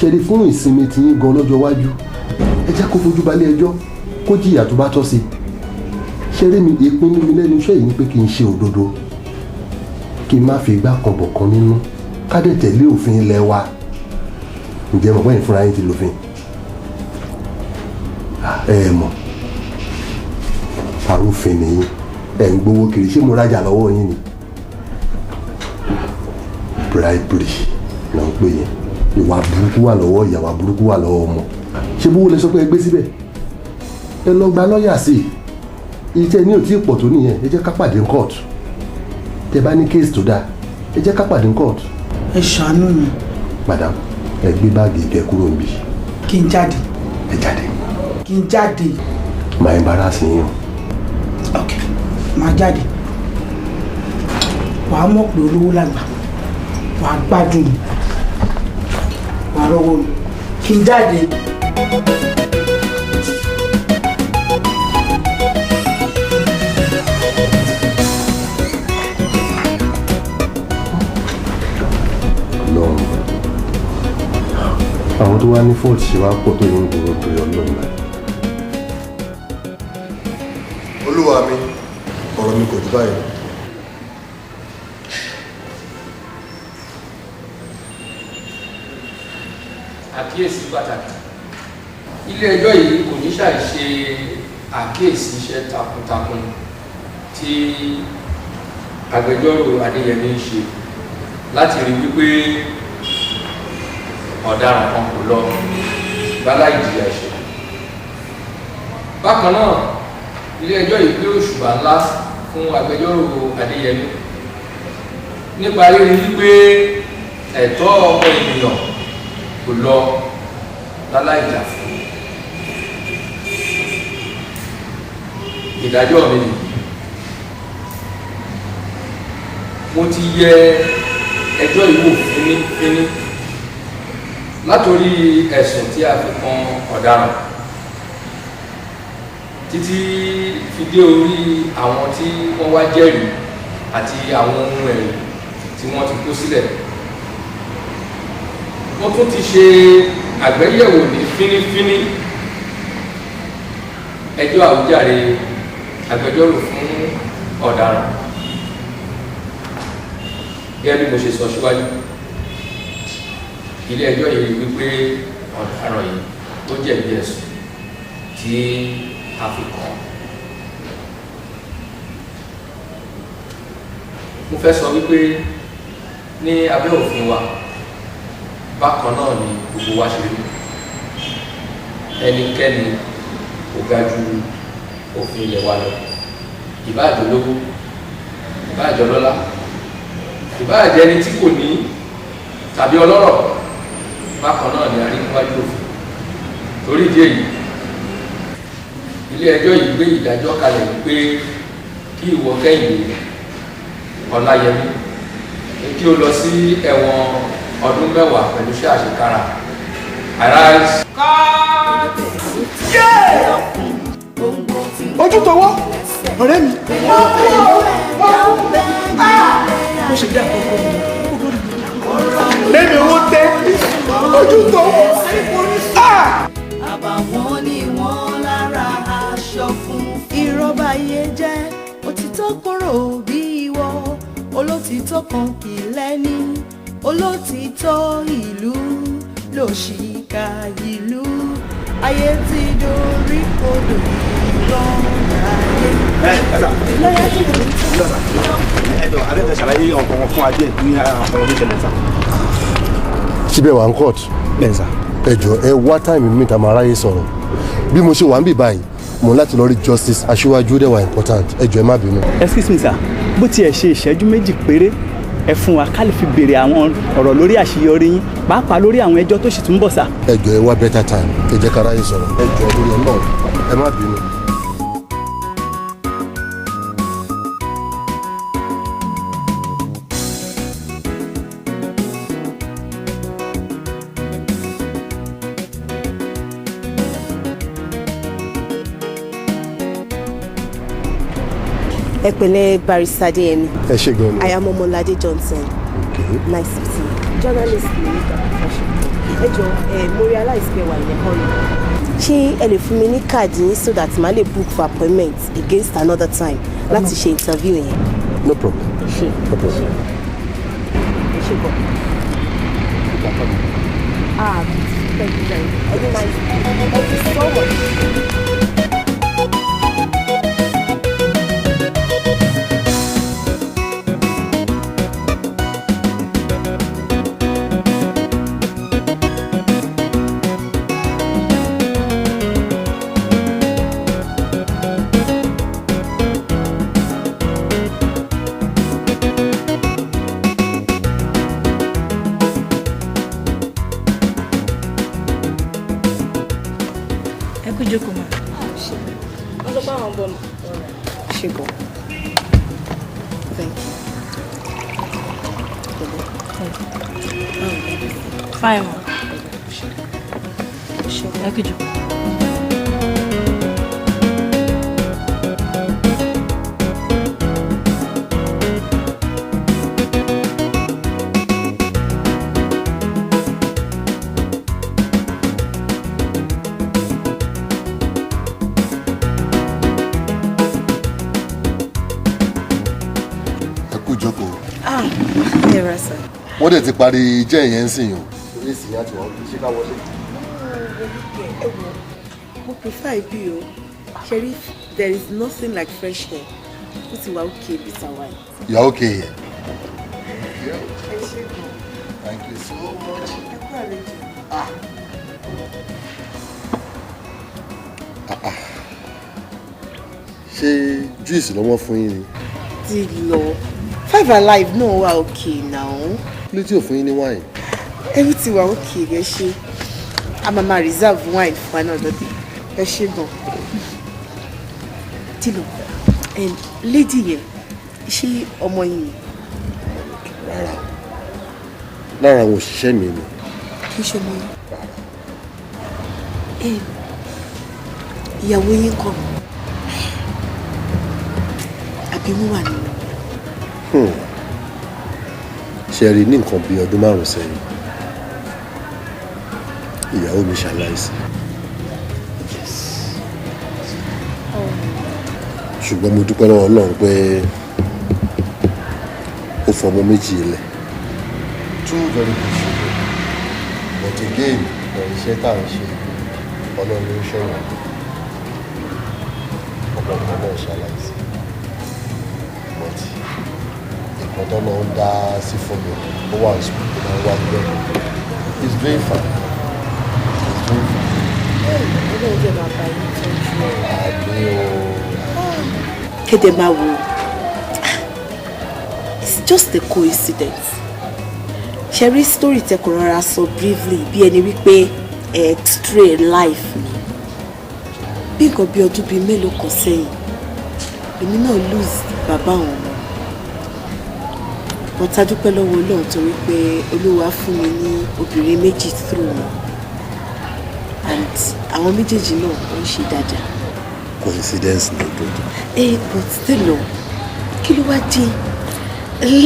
Ṣe rí, fún ìsinmi tí yín gan lọ́jọ́ iwájú, ẹ jẹ́ kó fojú balẹ̀ ẹjọ́, kó jìyà tó bá tọ́ sí. Ṣe rí mi, ìpinnu mi lẹ́nu iṣẹ́ yìí ni pé kí n ṣe òdodo, kí n má fi igbá kan bọ̀ kan nínú, ká dẹ̀ tẹ̀lé òfin ilẹ̀ wa. Ǹjẹ́ mọ̀ pé ìfúnra yín ti lòfin? Ẹ mọ̀ arúfin nìyí, ẹ̀ ń gbowó kiri. Ṣé mo rajà lọ́wọ́ yín ni? Bribery náà ń pè yẹn. Ìwà burúkú wà lọ́wọ́ ìyàwó, burúkú wà lọ́wọ́ ọmọ. Ṣé bówó lẹ sọ pé ẹ gbé síbẹ̀? Ẹ lọ gba lọ́ọ̀yà sí i. Iṣẹ́ ní ò tí ì pọ̀ tó nìyẹn. Ẹ jẹ́ ká pàdé ní court. Tẹ bá ní case tó dáa, ẹ jẹ́ ká pàdé ní court. Ẹ ṣàánú mi. Madam, ẹ gbé báàgì kẹ kúrò níbí. Kí n jáde? Ẹ jáde. Kí n jáde? Máa embarrass yín o. Ok, máa jáde. Wàá mọ̀ pé olówó làgbà, wàá gbádùn mi, wàá rọ́wọ́ mi. Kí n jáde. Ọlọ́run, àwọn tó wá ní fault ṣe wá pọ̀ tó yín gbòòrò, torí Ọlọ́run náà. Olúwa mi, ọ̀rọ̀ mi kò jù báyìí lọ. Àkíyèsí pàtàkì: ilé ẹjọ́ yìí kò ní ṣàì ṣe àkíyèsí iṣẹ́ takuntakun tí agbẹjọ́rò Adéyẹmí ń ṣe láti rí wípé ọ̀daràn kan kò lọ bálá ìjìyà ẹ̀ṣẹ̀. Bákan náà, ilé ẹjọ́ yìí gbé òṣùbà ńlá fún agbẹjọ́rò Adéyẹmí nípa rírí wípé ẹ̀tọ́ ọmọ ènìyàn kò lọ láláì jà fún. Ìdájọ́ mi nìyí. Mo ti yẹ ẹjọ́ yìí wò fínífíní látòrí ẹ̀sùn tí a fi kan ọ̀daràn títí fi dé orí àwọn tí wọ́n wá jẹ́rìí àti àwọn ohun ẹ̀rí tí wọ́n ti kó sílẹ̀. Mo tún ti ṣe àgbéyẹ̀wò ní fínífíní ẹjọ́ àwíjàre agbẹjọ́rò fún ọ̀daràn. Gẹ́gẹ́ bí mo ṣe sọ síwájú, ilé ẹjọ́ yìí rí wípé ọ̀daràn yìí ó jẹ̀bi ẹ̀sùn tí a fi kàn án. Mo fẹ́ sọ wípé ní abẹ́ òfin wa, bákan náà ni gbogbo wa ṣe rí. Ẹnikẹ́ni kò ga ju òfin ilẹ̀ wa lọ, ìbáà jẹ́ olówó, ìbáà jẹ́ ọlọ́lá, ìbáà jẹ́ ẹni tí kò ní tàbí ọlọ́rọ̀, bákan náà ni a rí níwájú òfin. Torí ìdí èyí, ilé ẹjọ́ yìí gbé ìdájọ́ kalẹ̀ wípé kí ìwọ Kẹ́hìndé Ọláyẹmí kí o lọ sí ẹ̀wọ̀n ọdún 10 pẹ̀lú iṣẹ́ àṣekára. Arise. Ojú tọwọ́ ọ̀rẹ́ mi. Mo ṣe dá àkọ́kọ́ mi lẹ́nu owó tẹ́ ojú tọwọ́. Àbàwọ́n ni wọ́n lára aṣọ funfun. Irọ́ báyé jẹ́, òtítọ́ kúrò bí ìwọ. Olótìtọ́ kan kì í lẹ́ni, olótìtọ́ ìlú lòṣìkà ìlú. Ayé ti dorí kodò, irọ́ láyé. Lọ́yà tí mo Ẹ jọ, abẹ́fẹ́ ṣàlàyé ọ̀kan fún adé ní àwọn ọ̀rọ̀ tó ṣẹlẹ̀ sá. Síbẹ̀ wà ń court? Bẹ́ẹ̀ sá. Ẹ jọ, ẹ wá time mi ta máa ráyè sọ̀rọ̀. Bí mo ṣe wà ń bì báyìí, mo ní láti lọ rí Justice Aṣíwájú, dẹ̀ wà important. Ẹ jọ, ẹ má bínú. Excuse me, sir. Bó tiẹ̀ ṣe ìṣẹ́jú 2 péré, ẹ fún wa ká lè fi béèrè àwọn ọ̀rọ̀ lórí àṣeyọrí yín, pàápàá lórí àwọn ẹjọ́ tó sì tún bọ̀ sà. Ẹ jọ, ẹ wá better time, ẹ jẹ́ ká ráyè sọ̀rọ̀. Ẹ jọ, lórí Ọlọ́run, ẹ má bínú. Ẹ pẹ̀lẹ́, Barrister Adéyẹmí. Ẹ ṣé gan ni. I am Ọmọládé Johnson. Okay. Nice meeting you. Journalist ni mí by profession. Ẹ jọ ẹ, mo realize pé wà ní hurry. Ṣé ẹ lè fún mi ní káàdì yín so that màá lè book for appointment against another time láti ṣe interview yẹn? No problem. Ṣe. No problem. Ẹ ṣe gan. Ah, thank you very much. Thank you so much. Ẹ kú jókòó, ma. Wọ́n sọ pé àwọn ń bọ̀, ma. Ṣe gan. Thank you. Fine, ma. Ẹ kú jókòó. Ẹ kú jókòó. Ah, ẹ rà sir. Wọ́n dẹ̀ ti parí iṣẹ́ yẹn ń sìn o. Orí ìsìn yẹn àti wọ́n ṣe ká wọlé. Ẹ wo, mo prefer ibi o. Sheriff, there is nothing like fresh air. Ó ti wà okay bí tàwa yìí. You are okay here. Ẹ ṣé gan. Thank you so much. Ẹ kú àlejò. Ah. Ṣé juice lọ́wọ́ fún yín ni? Ti lọ. Five Alive náà wà okay now. Kí ló tí ò fún yín ní wine? Everything wà okay, ẹ ṣé. A máa máa reserve wine fún wa náà lọ́dẹ. Ẹ ṣé gan. Tilo, lady yẹn, ṣé ọmọ yín ni? Rárá, lára àwọn òṣìṣẹ́ mi ni. Kì í ṣe ọmọ yín. Ìyàwó yín kọ́? Àbí wọ́n wà nínú? Ṣe rí, ní nǹkan bíi ọdún 5 sẹ́yìn, ìyàwó mi ṣaláìsí. Yes. Ṣùgbọ́n mo dúpẹ́ lọ́wọ́ Ọlọ́run pé ó fọmọ méjì lẹ̀. Two very good children. But again, iṣẹ́ tá à ń ṣe, Ọlọ́run ló ń ṣọ̀yàn. Ọmọ kan náà ṣaláìsí. But nǹkan tó náà ń dá sí fún mi, ó wà ní school, tó máa ń wá nílẹ̀. He's doing fine. He's doing fine. Ọlọ́run jẹ́ bàbá yín tọ́jú ẹ̀. Àmín o. Kéde máa wo, it's just a coincidence. Ṣe rí story tẹ kò rọra sọ briefly bí ẹni wípé x-ray life mi, bí nǹkan bí ọdún bíi mélòó kan sẹ́yìn, èmi náà lose bàbá àwọn ọmọ, but a dúpẹ́ lọ́wọ́ Ọlọ́run torí pé Olúwa fún mi ní obìnrin méjì through wọn, and àwọn méjèèjì náà ó ń ṣe dáadáa. Coincidence ni tó tó. Eh, but still o, kí ló wá dé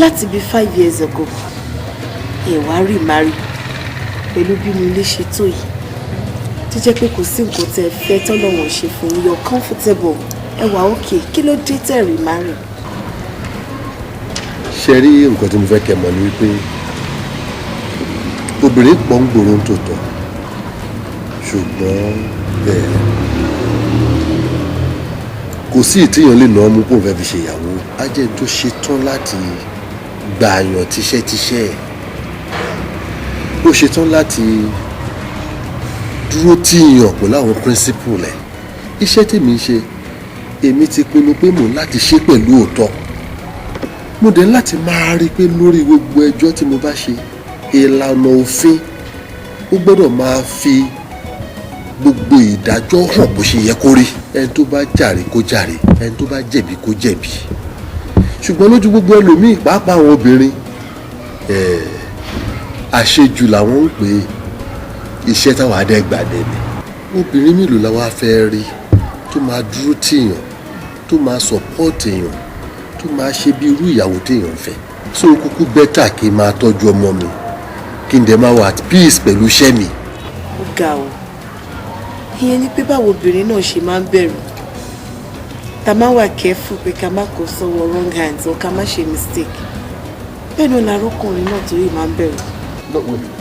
láti bí 5 years ago ẹ wá rí marry pẹ̀lú bí mo lè ṣe tó yìí, tó jẹ́ pé kò sí nǹkan tẹ́ ẹ fẹ́ tọ́lọ́wọ̀n ṣe fún yín, you're comfortable, ẹ wà okay, kí ló dé tẹ́ rí marry? Ṣe rí, nǹkan tí mo fẹ́ kẹ́ mọ̀ ni wípé obìnrin pọ̀ ń gbòòrò ń tòótọ́, ṣùgbọ́n bẹ́ẹ̀ kò sí ìtìyàn lè nà ọ́ mú kó n fẹ́ fi ṣe ìyàwó. Á jẹ́ tó ṣe tán láti gbà yàn tíṣẹ́tíṣẹ́ ẹ̀, ó ṣetán láti dúró tíyàn pẹ̀lú àwọn principle ẹ̀. Iṣẹ́ tèmi ń ṣe, èmi ti pinnu pé mò ń láti ṣe pẹ̀lú òótọ́. Mo dẹ̀ láti máa rí i pé lórí gbogbo ẹjọ́ tí mo bá ṣe, ìlànà òfin ó gbọ́dọ̀ máa fi gbogbo ìdájọ́ hàn bó ṣe yẹ kó rí. Ẹni tó bá jàre kó jàre, ẹni tó bá jẹ̀bi kó jẹ̀bi. Ṣùgbọ́n lójú gbogbo ẹlòmíì, pàápàá àwọn obìnrin, àṣejù làwọn ń pè é. Iṣẹ́ táwọn adẹ́gbàdẹ ni. Obìnrin mélòó la wá fẹ́ rí tó máa dúró tìyàn, tó máa support èèyàn, tó máa ṣe bí irú ìyàwó téèyàn ń fẹ́? So kúkú better kí n máa tọ́jú ọmọ mi. Kí n dẹ̀ máa wà at peace pẹ̀lú iṣẹ́ mi. Ó ga o. Ìyẹn ni pé báwo obìnrin náà ṣe máa ń bẹ̀rù, ta máa wà careful pé ká má kó sọ́wọ́ wrong hands or ká má ṣe mistake, bẹ́ẹ̀ náà làárọ̀kùnrin náà tó yìí máa ń bẹ̀rù. No, wait.